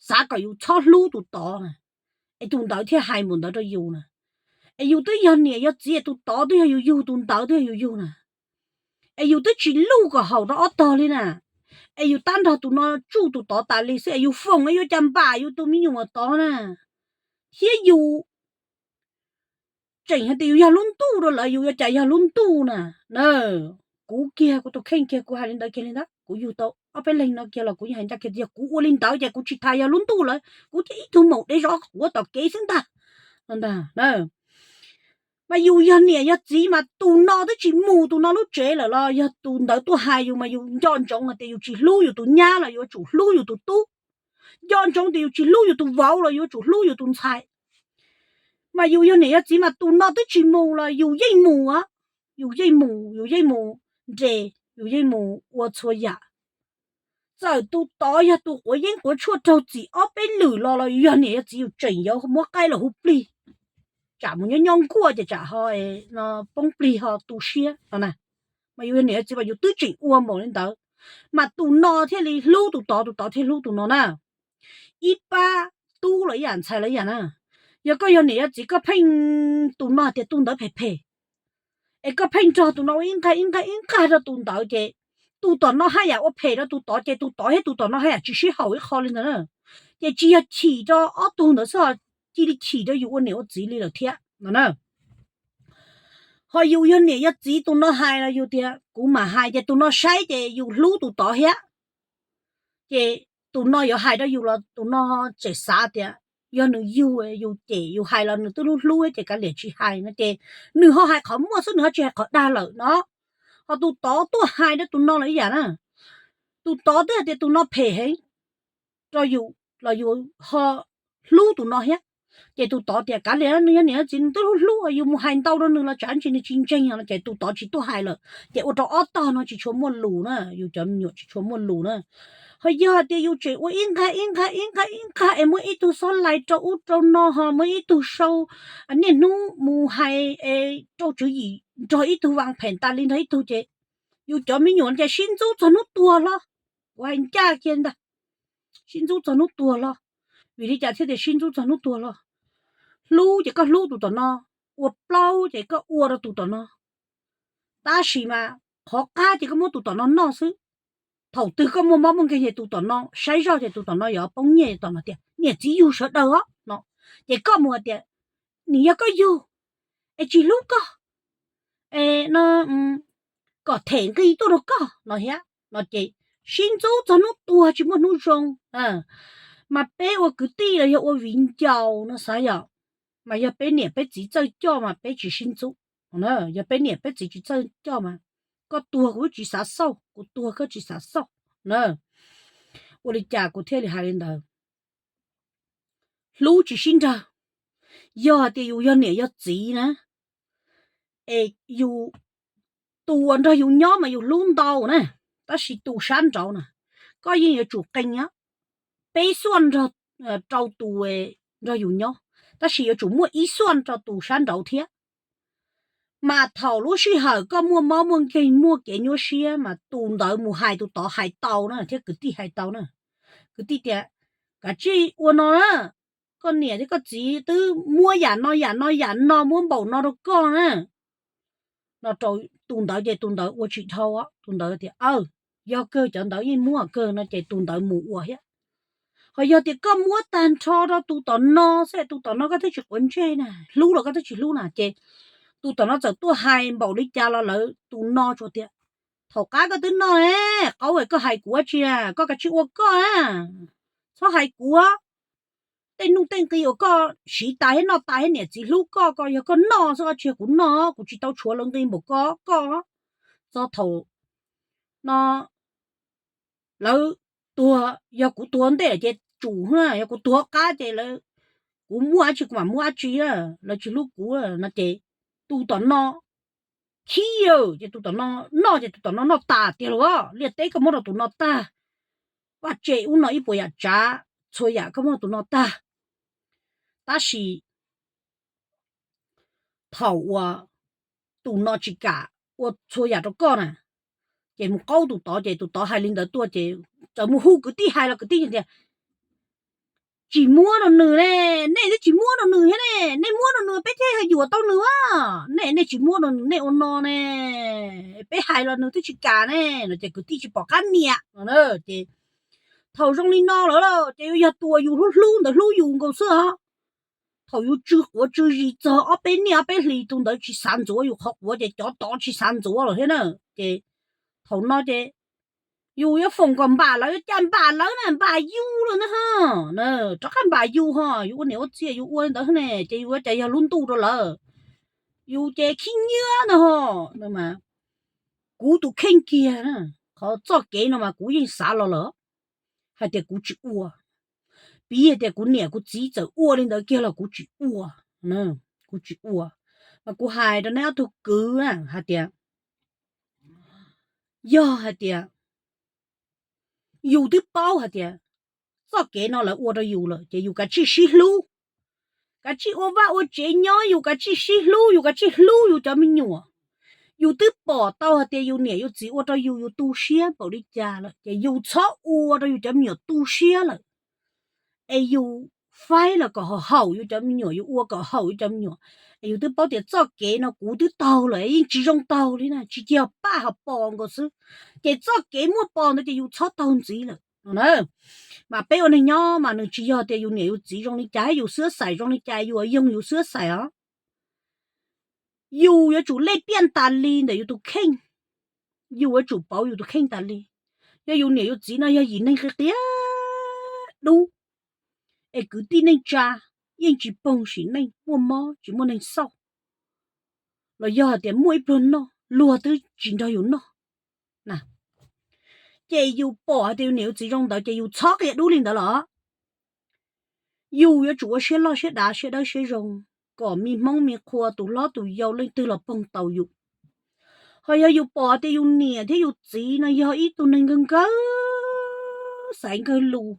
xav kom yus txhob hlub tus tod na, es tus ntawd thiaj hais npaum ntawd rau yus na. Es yus twb yog niam yog txiv es tus tod twb yog yus yug, tus ntawd twb yog yus yug na. Es yus twb tsis luj kom haum rau ob tog li na, es yus tab nrog tus no tsuj tus tod tas li xwb es yus foom es yuav cas npam yus tus me nyuam tod na, thiab yus tseem hais tias yus yog lub ntuj rau lawv, yus yuav cas yog lub ntuj na. Na, kuv kiag kuv tus kheej kiag kuv hais li ntawd kiag li ntawd, kuv yug tau ob peb leeg no kiag los kuv yeej hais ncaj kiag tias yog kuv ua li ntawd ces kuv tsis tas yog lub ntuj lawm, kuv thiaj ib tug maum dev zov quav tom kev xwb ntag. Ntag, mas yus yog niam yog txiv mas tus no twb tsis mus tus no lub tsev lawm los yog tus ntawd tuaj hais yus mas yus nco ntsoov hais tias yus tsis hlub yus tus nyab los yuav tsum hlub yus tus tub, nco ntsoov tias yus tsis hlub yus tus vauv los yuav tsum hlub yus tus ntxhais. Mas yus yog niam yog txiv mas tus no twb tsis mus los yus yeej mus, yus yeej mus, yus yeej mus nres, yus yeej mus ua txhua yam. Txawm tus tod yog tus quav yeeb quav tshuaj raug txim ob peb lwm los los yus yog niam yog txiv yus tseem yuav muab qaib los hu plig, tsam mus nyob nyob nkuaj ces tsam ho poob plig ho tu siab no na. Mas yus yog niam yog txiv mas yus twb tseem ua npaum li ntawd, mas tus no thiaj li hlub tus tod, tus tod thiaj hlub tus no na. Ib pab tub los ib yam, ntxhais los ib yam na. Yog koj yog niam yog txiv koj pheej tus no hais tias tus ntawd phem phem, es koj pheej nrog tus no ua ib nqag ib nqag ib nqag rau tus ntawd ces tus tom no haj yam ua phem rau tus tod ces tus tod thiab tus tom no haj yam tsis sib haum ib qho li ntawd na. Ces tsis yog chim rau ob tug ntawd xwb, cia li chim rau yus ua niam ua txiv li lawm thiab no na. Ho yus yog niam yog txiv tus no hais los yus tias kuv mam hais ces tus no saib ces yus hlub tus tod thiab. Ces tus no yuav hais rau yus los tus no tseem xav tias yog nws yug yus cem yus hais los nws twb hlub hlub ces kav liam tsis hais no ces nws ho hais qhov muaj xwb, nws ho tsis hais qhov dag lawm no. Ho tus tod tuaj hais rau tus no los ib yam na. Tus tod twb hais tias tus no phem heev rau yus los yus ho hlub tus no thiab. Ces tus tod tias kav liam, nws yog niam txiv nws twb hlub hlub, yus mus hais ntau rau nws los tsam ntsis nws tsis ntseeg no. Ces tus tod tsis tuaj hais lawm, ces ua rau ob tog no tsis tshua muaj lus na, yus cov me nyuam tsis tshua muaj lus na. Ho yog hais tias yus tseem ua ib nqag ib nqag ib nqag ib nqag es muab ib tug xob lais rau ub rau no, ho muab ib tug sau niaj hnub mus hais rau tswv yim nrog ib tug vas phem tas li nrog ib tug ces yus cov me nyuam ces sib ntxub txog hnub tuag hlo. Kuv hais ncaj kiag ntag, sib ntxub txog hnub tuag hlo. Vim li cas thiaj tias sib ntxub txog hnub tuag hlo? Hlub ces koj hlub tus tom no, ua plaub ces koj ua rau tus tom no, tab sis mas qhov qab ces koj muab tus tom no noj xwb. Thaum twg koj muaj mob muaj nkeeg ces tus tom no saib zoj ces tus tom no yuav poob nyiaj, tom no tias niam txiv yug sawv daws os no, ces koj mus hais tias nws yog koj yug es tsis hlub koj, no kom them nqi tuaj rau koj no thiab no ces sib ntxub txog hnub tuag tsis muaj hnub zoo. Mas peb ua kwv tij los yog ua viv ncaus no xav yom, mas yog peb niam peb txiv txawj coj mas peb tsis sib ntxub. Yog peb niam peb txiv tsis txawj coj mas koj tuag kuv tsis xav xauj, kuv tuag koj tsis xav xauj na. Ua li cas kuv thiaj li hais li ntawd? Hlub tsis sib nrag. Yog hais tias yus yog niam yog txiv na, es yus, tus uas nrog yus nyob mas yus hlub ntau na, tab sis tus sab nraud na, koj yeej yuav tsum qee peb xuaj nrog, rau tus nrog yus nyob, tab sis yuav tsum muaj ib xuaj rau tus sab nraud thiab. Mas thaum lub sij hawm koj muaj mob muaj nkeeg muaj kev nyuaj siab mas tus ntawd mus hais tus tod hais tau na, thiab kwv tij hais tau na. Kwv tij tias kav tsij ua no na, koj niam thiab koj txiv twb muab yam no yam no yam no muab npaum no rau koj na. No rau tus ntawd ces tus ntawd ua tsis dhau, tus ntawd tias aw, yog kawg cov ntawd yeej muab kawg no ces tus ntawd mus ua thiab. Ho yog tias koj muab tag nrho rau tus tom no xwb, tus tom no koj twb tsis quav ntsej na, hlub los koj twb tsis hlub na, ces tus tom no txawm tuaj hais npaum li cas los lawv tus no tsuas tias thaum qab koj twb noj, qaub koj hais kuv dab tsi, koj kav tsij ua koj, txhob hais kuv. Tej nuj tej nqi uas koj siv tas thiab noj tas thiab niam txiv hlub koj ko yog koj noj xwb, tsis yog kuv noj, kuv tsis tau tshuav lawv nqi npaum ko koj. Txog thaum no lawv tuag, yog kuv tuag ntej lawm ces tsum, yog kuv tuag qab ces lawv, kuv muaj dab tsi kuv mam muab dab tsi, lawv tsis hlub kuv no ces tus tom no khib ces tus tom no noj ces tus tom no noj tas tiag lauj. Liaj teb koj muab rau tus no tag, vaj tse ub no ib puas yam tsav, txhua yam koj muab rau tus no tag. Tab sis thaum uas tus no tsis kam ua txhua yam rau koj na, ces mus qaub tus tod ces tus tod hais li ntawd tuaj ces txawm mus hu kwv tij hais los kwv tij tias tsis muab rau nws ne, nej twb tsis muab rau nws thiab ne, nej muab rau nws peb thiaj yuam tau nws a, nej nej tsis muab rau nws nej ua no ne, peb hais los nws twb tsis kam ne no ces kwv tij tsis pom qab niam no. Ces thaum zoo li no lawm ces yus yog tus uas yus hlub hlub ntawd hlub yus nkaus xwb os. Thaum yus tsw quav tsw zis txog ob peb niaj ob peb hlis tus ntawd tsis xav ntxuav yus qhov quav ces cov tod tsis xav ntxuav lawm thiab na. Ces thaum no ces yus yuav foom kom npam lawv, cas npam lawv na, npam yus lawm na ho. Rov qab npam yus ho, yus ua niam ua txiv yus ua li ntawd ne ces yus ua cas yog lub ntuj rau lawv. Yus ces khib nyiab ntag ho. Kuv tus kheej kiag, qhov txoj kev no mas kuv yeej xav los lawm hais tias kuv tsis ua. Piv hais tias kuv niam kuv txiv txawm ua li ntawd kiag los kuv tsis ua, kuv tsis ua. Mas kuv hais rau neb ob tug kwv hais tias, yog hais tias yus twb paub hais tias txoj kev no lawv ua rau yus lawm ces yus kav tsij sib hlub, kav tsij ua vaj ua tsev nyob, yus kav tsij sib hlub, yus kav tsij hlub yus cov me nyuam. Yus twb pom tau hais tias yus niam yus txiv ua rau yus, yus tu siab npaum li cas lawm ces yus txhob ua rau yus cov me nyuam tu siab lawm. Es yus faib los kom haum yus cov me nyuam, yus ua kom haum yus cov me nyuam. Es yus twb paub tias txoj kev no kuv twb taug lawm yeej tsis zoo taug li na, tsis yog paj ho pos nkaus xwb. Ces txoj kev muaj pos ntawd ces yus txhob taug ntxiv lawm no na. Mas peb ua neeg nyob mas nws tsis yog tias yus niam yus txiv zoo li cas, yus xwb xais zoo li cas yus yoog yus xwb xais os. Yus yuav tsum lej piaj tas li ntawm yus tus kheej, yus yuav tsum pauv yus tus kheej tas li. Yog yus niam yus txiv no yog yim neeg qia dub, es kwv tij neej tsa yeej tsis poog sim neej, muaj mob tsis muaj neeg xauj, los yog hais tias muaj ib pluag noj luag twb tsis nrog yus noj na, ces yus pom hais tias yus niam yus txiv zoo ntawd ces yus txhob qia dub li ntawd los. Yus yuav tsum ua siab loj siab dav siab dawb siab zoo, kom me hmoob me qhua tus hlob tus yau leej twg los poog tau yus. Ho yog yus pom tias yus niam thiab yus txiv no yog ib tug neeg nkawg nkawg xaiv nkawg lus,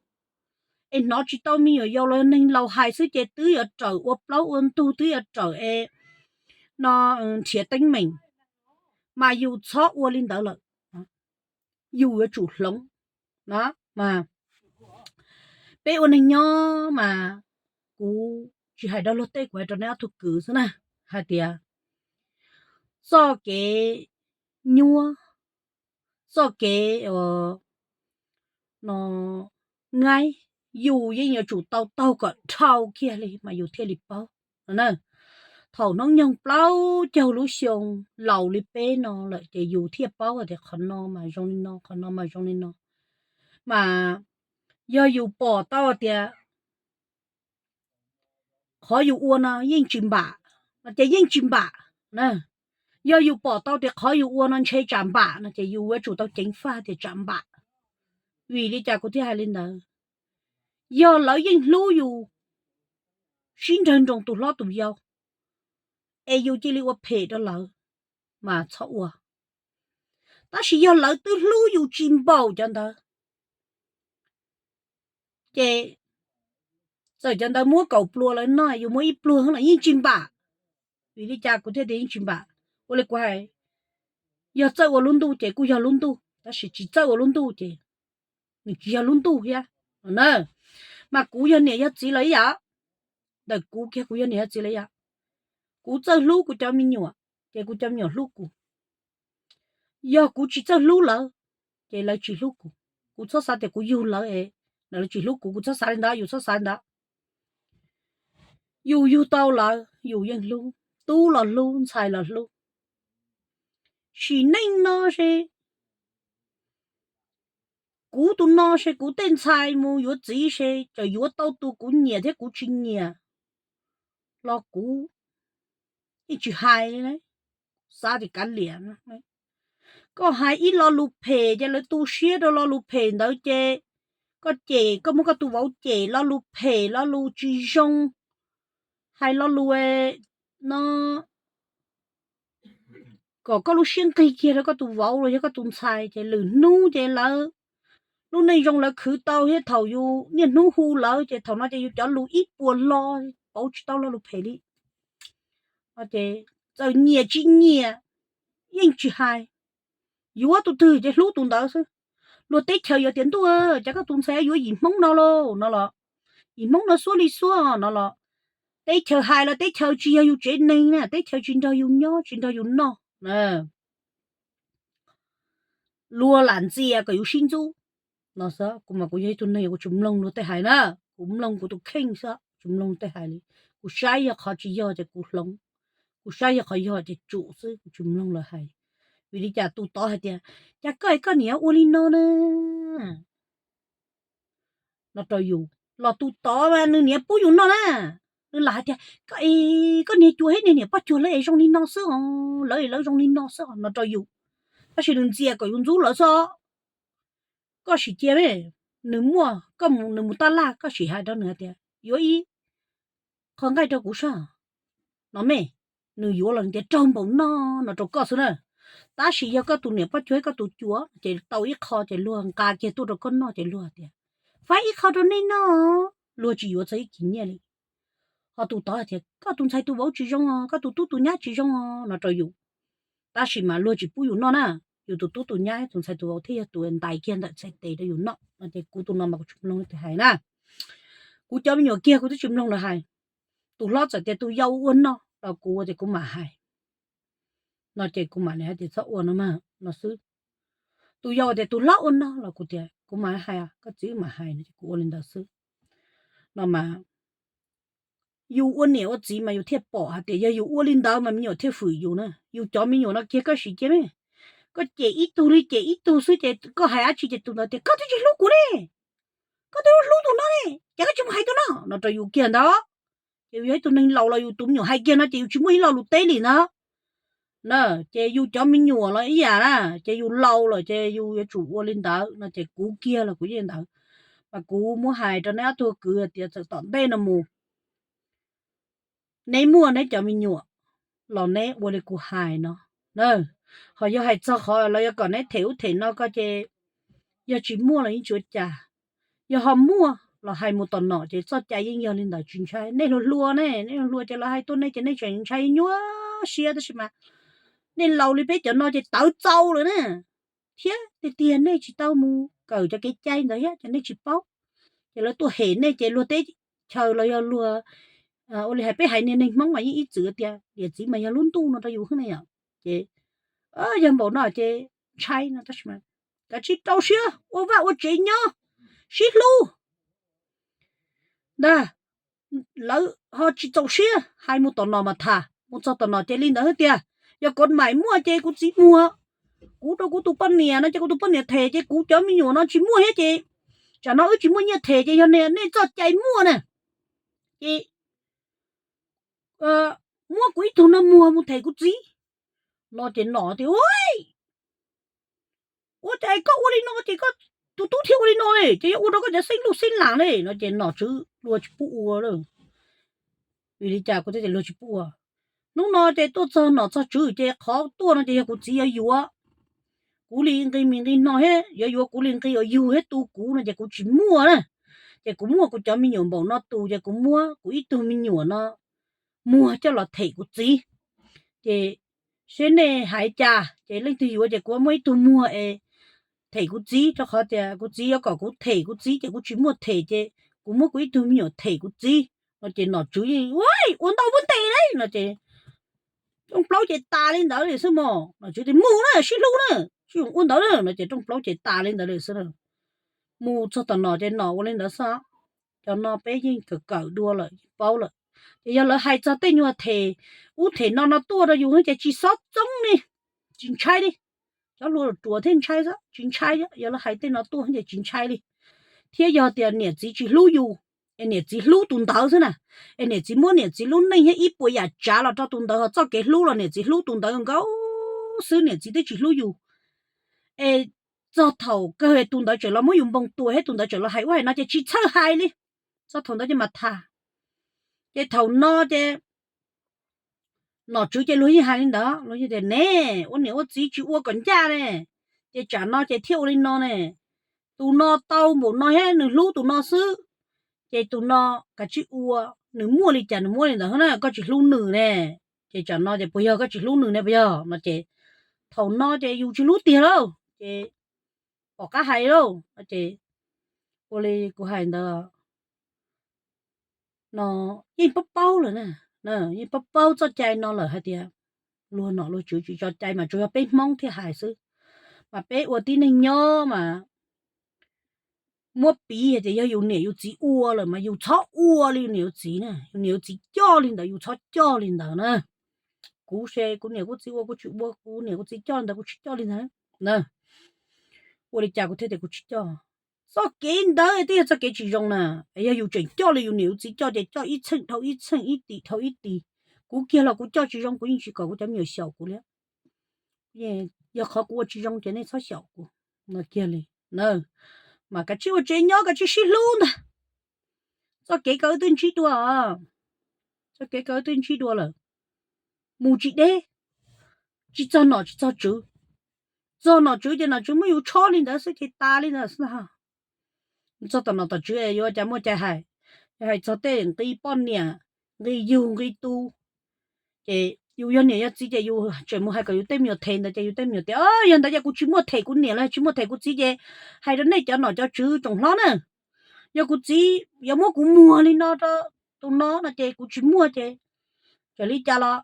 es hnov tsis tau me nyuam yaus los neeg laus hais xwb ces twb yuav rawm ua plaub ua ntug twb yuav rawm es no nrhiav teeb meem, mas yus txhob ua li ntawd lawm. Yus yuav tsum hloov no. Mas peb ua neeg nyob mas kuv tsis hais rau luag tej, kuv hais rau neb ob tug kwv xwb na, hais tias txoj kev nyuaj, txoj kev no nqaij, yus yeej yuav tsum tau taug kom dhau kiag li mas yus thiaj li paub no na. Thaum hnub nyoog plaub caug lub xyoo laus li peb no lawm ces yus thiaj paub tias qhov no mas zoo li no, qhov no mas zoo li no. Mas yog yus pom tau tias qhov yus ua no yeej tsis npam no ces yeej tsis npam na. Yog yus pom tau tias qhov yus ua no ntshe tsam npam no ces yus yuav tsum tau ceev faj tias tsam npam. Vim li cas kuv thiaj hais li ntawd? Yog lawv yeej hlub yus sib nrawg nroos tus hlob tus yau, es yus cia li ua phem rau lawv, mas txhob ua. Tab sis yog lawv twb hlub yus tsis npaum cov ntawd, ces txawm cov ntawd muab kaum pluas lawv noj, yus muab ib pluag los yeej tsis npam. Vim li cas kuv thiaj tias yeej tsis npam? Ua li kuv hais, yog txawj ua lub ntuj ces kuj yog lub ntuj, tab sis tsis txawj ua lub ntuj ces nws tsis yog lub ntuj thiab na. Mas kuv yog niam yog txiv los ib yam, ntawm kuv kiag kuv yog niam yog txiv los ib yam, kuv txawj hlub kuv cov me nyuam ces kuv cov me nyuam hlub kuv. Yog kuv tsis txawj hlub lawv, ces lawv tsis hlub kuv. Kuv txhob xav tias kuv yug lawv es lawv tsis hlub kuv, kuv txhob xav li ntawd, yus txhob xav li ntawd. Yus yug tau lawv yus yeej hlub, tub los hlub, ntxhais los hlub. Sim neej no seb, kuv tus no seb, kuv tej ntxhais mus yuav txiv seb, txawm yuav tau tus kuv nyiam thiab kuv tsis nyiam los kuv yeej tsis hais li. Xav tias kav liam, koj hais ib lo lus phem ces lawv tu siab rau lo lus phem ntawd ces koj cem, koj muab koj tus vauv cem lo lus phem lo lus tsis zoo, hais lo lus no kom koj lub siab nqig kiag rau koj tus vauv los yog koj tus ntxhais ces lwm hnub ces lawv lub neej zoo lawv khwv tau thiab thaum yus niaj hnub hu lawv ces thaum no ces yus cov lus ib puas hlo pauv tsis tau lo lus phem li. Ces txawm nyiam tsis nyiam yeej tsis hais, yuav tus twg ces hlub tus ntawd xwb. Luag teb chaws yuav tias ntuj, cas koj tus ntxhais yuav yim Hmoob no lauj no los, yim Hmoob no xuab li xuab no los, teb chaws hais los teb chaws tsis yog yus tsev neeg na, teb chaws tsis nrog yus nyob tsis nrog yus noj. Luag lam ntxias kom yus sib ntxub no xwb. Kuv mas kuv yog ib tug neeg kuv tsis mloog luag tej hais na, kuv mloog kuv tus kheej xwb, tsis mloog tej hais li. Kuv saib yog qhov tsis yog ces kuv hloov, kuv saib yog qhov yog ces tsum xwb, kuv tsis mloog lawv hais. Vim li cas tus tod hais tias, cas koj es koj niam ua li no na no rau yus, los tus tod mas nws niam pub yus noj na, nws lam hais tias koj es koj niag cuag thiab niag niam poj cuag lawv es zoo li no xwb os, lawv es lawv zoo li no xwb os no rau yus, tab sis nws ntxias kom yus ntxub lawv xwb. Koj sim cia me, nws muaj, koj mus, nws mus taj laj koj sim hais rau nws hais tias yuav ib qho nqaij rau kuv soj no me, nws yuav los nws tias raug npaum no no rau koj xwb na. Tab sis yog koj tus niam poj cuag koj tus cuav ces tau ib qho ces luag nqa kiag tuaj rau koj noj ces luag tias faib ib qho rau nej noj, luag tsis yuav txog ib kis nyiaj li. Ho tus tod hais tias koj tus ntxhais tus vauv tsis zoo os, koj tus tub tus nyab tsis zoo os no rau yus, tab sis mas luag tsis pub yus noj na. Yus tus tub tus nyab tus ntxhais tus vauv thiaj yog tus ntais kiag ntawm txhais tes rau yus noj no ces kuv tus no mas kuv tsis mloog lawv hais na. Kuv cov me nyuam kiag kuv twb tsis mloog lawv hais. Tus hlob txawm tias tus yau ua noj los kuv tias kuv mam hais no ces kuv mam li hais tias txhob ua no mas no xwb. Tus yau tias tus hlob ua noj los kuv tias kuv mam hais, koj txiv mam hais no ces kuv ua li ntawd xwb. No mas yus ua niam ua txiv mas yus thiaj pom hais tias yog yus ua li ntawd mas me nyuam thiaj fwm yus na. Yus cov me nyuam no kiag koj sim cia me, koj cem ib tug li cem ib tug xwb ces koj hais dab tsi ces tus ntawd tias koj twb tsis hlub kuv ne, koj twb hlub tus no ne, ces koj tsis mus hais tus no no rau yus kiag ntawd. Ces yus yog ib tug neeg laus los yus tus me nyuam hais kiag no ces yus tsis muaj ib lo lus teb li ntawd na. Ces yus cov me nyuam los ib yam na, ces yus laus lawm ces yus yuav tsum ua li ntawd no ces kuv kiag los kuv yeej ntawd. Kuv muab hais rau neb ob tug kwv tias txawm tom ntej no mus, neb muaj neb cov me nyuam los neb ua li kuv hais no. Ho yog hais txog qhov los yog kom neb them ub them no ko ces yog tsis muaj los yeej tsis ua cas. Yog ho muaj los hais mus tom nom ces txoj cai yeej yog li ntawd tsis ntshai. Nej hluas hluas ne, nej hluas hluas ces los hais tuaj nej ces nej tseem ntshai nyuaj siab tab sis mas nej laus li peb cov no ces tawv txaus lawm na. Thiab tiag tiag nej tsis tau mus kawm cov kev cai ntawd thiab ces nej tsis paub. Ces lawv tuaj hem nej ces luag teb chaws los yog luag, ua li hais peb haiv niag neeg Hmoob mas yeej ib txwm tias niam txiv mas yog lub ntuj no rau yus xwb na yom. Ces yog npaum no ces ntshai no tab sis mas kav tsij rau siab ua vaj ua tsev nyob sib hlub ntag. Lawv ho tsis txaus siab hais mus tom nom mas tham mus txog tom nom ces li ntawd tiag. Yog kov maim muaj ces kuv txiv muag, kuv rau kuv tus poj niam no ces kuv tus poj niam them ces kuv cov me nyuam no tsis muaj thiab ces tsam no wb tsis muaj nyiaj them ces yog nej txoj cai muaj na ces muab kuv ib tug no muag mus them kuv txiv no ces nom tias ua ua cas koj ua li no ces koj tus tub thiaj ua li no li ces yog ua rau koj cov xeeb lus xeeb las li no ces nom tswv luag tsis pub ua lawm. Vim li cas kuv thiaj tias luag tsis pub ua? Hnub no ces tuaj txog nom txog tswv ces qhov tuaj no ces yog kuv txiv yuav yuav kuv li nqi mis nqi no thiab yuav yuav kuv li nqi uas yug thiab tu kuv no ces kuv tsis muaj na. Ces kuv muaj kuv cov me nyuam npaum no tus ces kuv muab kuv ib tug me nyuam no muag coj los them kuv txiv. Ces seb nej hais cas ces leej twg yuav ces kuv muab ib tug muag es them kuv txiv rau qhov tias kuv txiv yuav kom kuv them kuv txiv ces kuv tsis muaj them ces kuv muab kuv ib tug me nyuam them kuv txiv no ces nom tswv yeej ua ua ntau muab ntes li no ces rooj plaub ces tas li ntawd li xwb mog. Nom tswv tias mus na sib hlub na, sib ua ntawd na no ces rooj plaub ces tas li ntawd li xwb. Mus txog tom nom ces nom ua li ntawd xwb. Cov no peb yeej kawm kawm dua lawm yeej paub lawm. Ces yog lawv hais txog tej nyuag them ub them no no tuaj rau yus ces tsis xob txoob li, tsis ntshai li. Cov hluas ruam thiaj ntshai xwb, tsis ntshai, yog lawv hais tej no tuaj ces tsis ntshai li. Thiab yog tias niam txiv tsis hlub yus es niam txiv hlub tus ntawd xwb na, es niam txiv muab niam txiv lub neej thiab ib puas yam tsav los rau tus ntawd ho txoj kev hlub los niam txiv hlub tus ntawd nkaus xwb niam txiv twb tsis hlub yus es txog thaum kawg tus ntawd tseem los muab yus npog tua thiab tus ntawd tseem los hais ua hais no ces tsis txhawj hais li. Txog thaum ntawd ces mas tham. Ces thaum no ces nom tswv ces luag yeej hais li ntawd, luag yeej tias ne, ua niam ua txiv tsis ua kom ncaj ne, ces tsam no ces thiaj ua li no ne. Tus no tau npaum no thiab nws hlub tus no xwb, ces tus no kav tsij ua, nws muaj li cas nws muab li ntawd na, koj tsis hlub nws ne. Ces tsam no ces puas yog koj tsis hlub nws ne puas yog no ces thaum no ces yus tsis hlub tiag lauj ces pom qab hais lauj no ces ua li kuv hais ntawd no yeej paub paub lawm na, yeej paub paub txoj cai no lawm hais tias luag nom luag tswv tsis tso cai mas tsuas yog peb Hmoob thiaj hais xwb. Mas peb ua tib neeg nyob mas muab piv hais tias yog yus niam yus txiv ua lawm mas yus txhob ua li yus niam yus txiv na, yus niam yus txiv coj li ntawd yus txhob coj li ntawd na. Kuv ces kuv niam kuv txiv ua kuv tsis ua, kuv niam kuv txiv coj li ntawd kuv tsis coj li ntawd na. Ua li cas kuv thiaj tias kuv tsis coj? Txoj kev ntawd twb yog txoj kev tsis zoo na. Yog yus tseem coj li yus niam yus txiv coj ces coj ib txheej dhau ib txheej, ib tis dhau ib tis. Kuv kiag los kuv coj tsis zoo, kuv yeej tsis kom kuv cov me nyuam xyaum kuv li. Yog qhov kuv ua tsis zoo ces nej txhob xyaum kuv no kiag li na. Mas kav tsij ua tsev nyob, kav tsij sib hlub ntag. Txoj kev ko wb twb ntsib dua, txoj kev ko wb twb ntsib dua lawm. Mus tsis deb, tsis txog nom tsis txog tswv. Txog nom tswv ces nom tswv muab yus tshob li ntawd xwb ces tas li ntawd xwb. Txog tom nom tom tswv yuav cas muaj cai hais, yog hais txog tej nqi poj niam, nqi yug nqi tu, ces yus yog niam yog txiv ces yus tseem mus hais kom yus tej me nyuam them ntawd ces yus tej me nyuam tias, yog ntawd ces kuv tsis muaj them kuv niam los tsis muaj them kuv txiv ces hais rau nej cov nom cov tswv tsoom hlob na, yog kuv txiv yuav muab kuv muag li no rau tus no no ces kuv tsis muaj ces txawm li cas los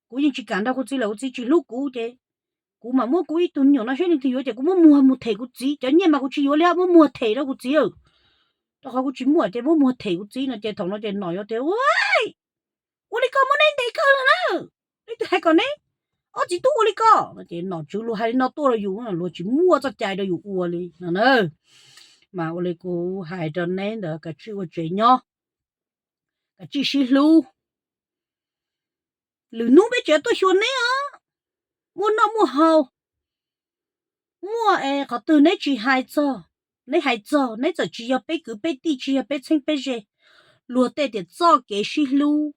kuv yeej tsis kam nrog kuv txiv lawm, kuv txiv tsis hlub kuv ces kuv mam muab kuv ib tug me nyuam no seb leej twg yuav ces kuv muab muag mus them kuv txiv, cov nyiaj mas kuv tsis yuav li, muab muag them rau kuv txiv, rau qhov kuv tsis muaj ces muab muag them kuv txiv no ces thaum no ces nom yuav tias, ua li ko muab neb ntes kawg na, leej twg hais kom neb ob txiv tub ua li ko no ces nom tswv luag hais li no tuaj rau yus, luag tsis muaj txoj cai rau yus ua li no na. Mas ua li kuv hais rau neb ntawd, kav tsij ua tsev nyob, kav tsij sib hlub. Lwm hnub peb tseem tuaj xyuas neb os, muaj noj muaj haus, muaj es qhov twg neb tsis hais txog, Neb hais txog neb txawm tsis yog peb kwv peb tij, tsis yog peb txheeb peb ze, luag tej tias txoj kev sib hlub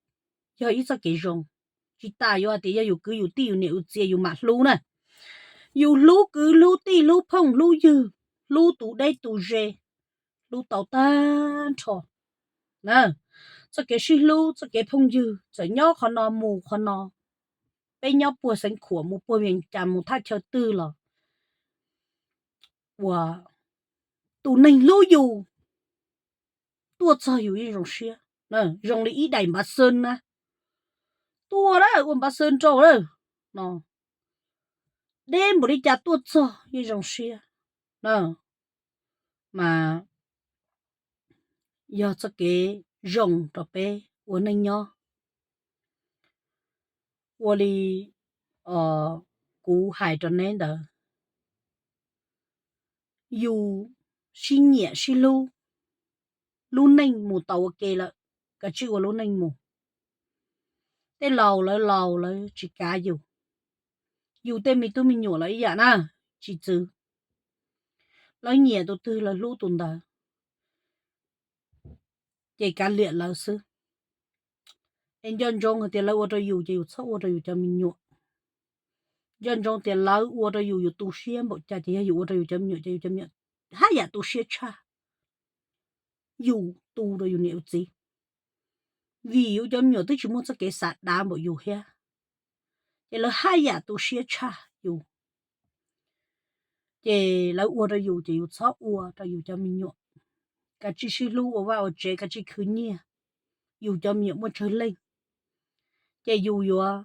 yog ib txoj kev zoo. Tsis tas yuav hais tias yog yus kwv yus tij yus niam yus txiv yus mam hlub na. Yus hlub kwv hlub tij hlub phooj hlub ywg, hlub tus deb tus ze, hlub tau tag nrho. Txoj kev sib hlub txoj kev phooj ywg txawm nyob qhov no mus qhov no, peb nyob puag Xeev Khuam mus puag Vias Cas mus thaj chaw twg los uas tus neeg hlub yus tuaj txog yus yeej zoo siab, zoo li ib daim npav xwb na. Tuaj lawm ua npav xwb rau lawm no, deb npaum li cas tuaj txog yeej zoo siab na. Mas yog txoj kev zoo rau peb ua neej nyob. Ua li kuv hais rau neb ntawd, yus sib nyiam sib hlub, lub neej mus tau ua ke lawm, kav tsij ua lub neej mus. Tej laus lawv laus lawv tsis kav yus, yus tej me tub me nyuam los ib yam na, tsis txwv. Lawv nyiam tus twg lawv hlub tus ntawd, ces kav liam lawv xwb. Es nco ntsoov hais tias lawv ua rau yus ces yus txhob ua rau yus cov me nyuam. Nco ntsoov tias lawv ua rau yus, yus tu siab npaum cas ces yog yus ua rau yus cov me nyuam ces yus cov me nyuam haj yam tu siab tshaj yus tu rau yus niam yus txiv. Vim yus cov me nyuam twb tsis muaj txoj kev xav dav npaum yus thiab, ces lawv haj yam tu siab tshaj yus. Ces lawv ua rau yus ces yus txhob ua rau yus cov me nyuam. Kav tsij sib hlub ua vaj ua tsev, kav tsij khwv nyiaj, yus cov me nyuam muaj tsawg leej, ces yus yuav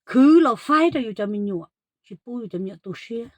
khwv los faib rau yus cov me nyuam, tsis pub yus cov me nyuam tu siab.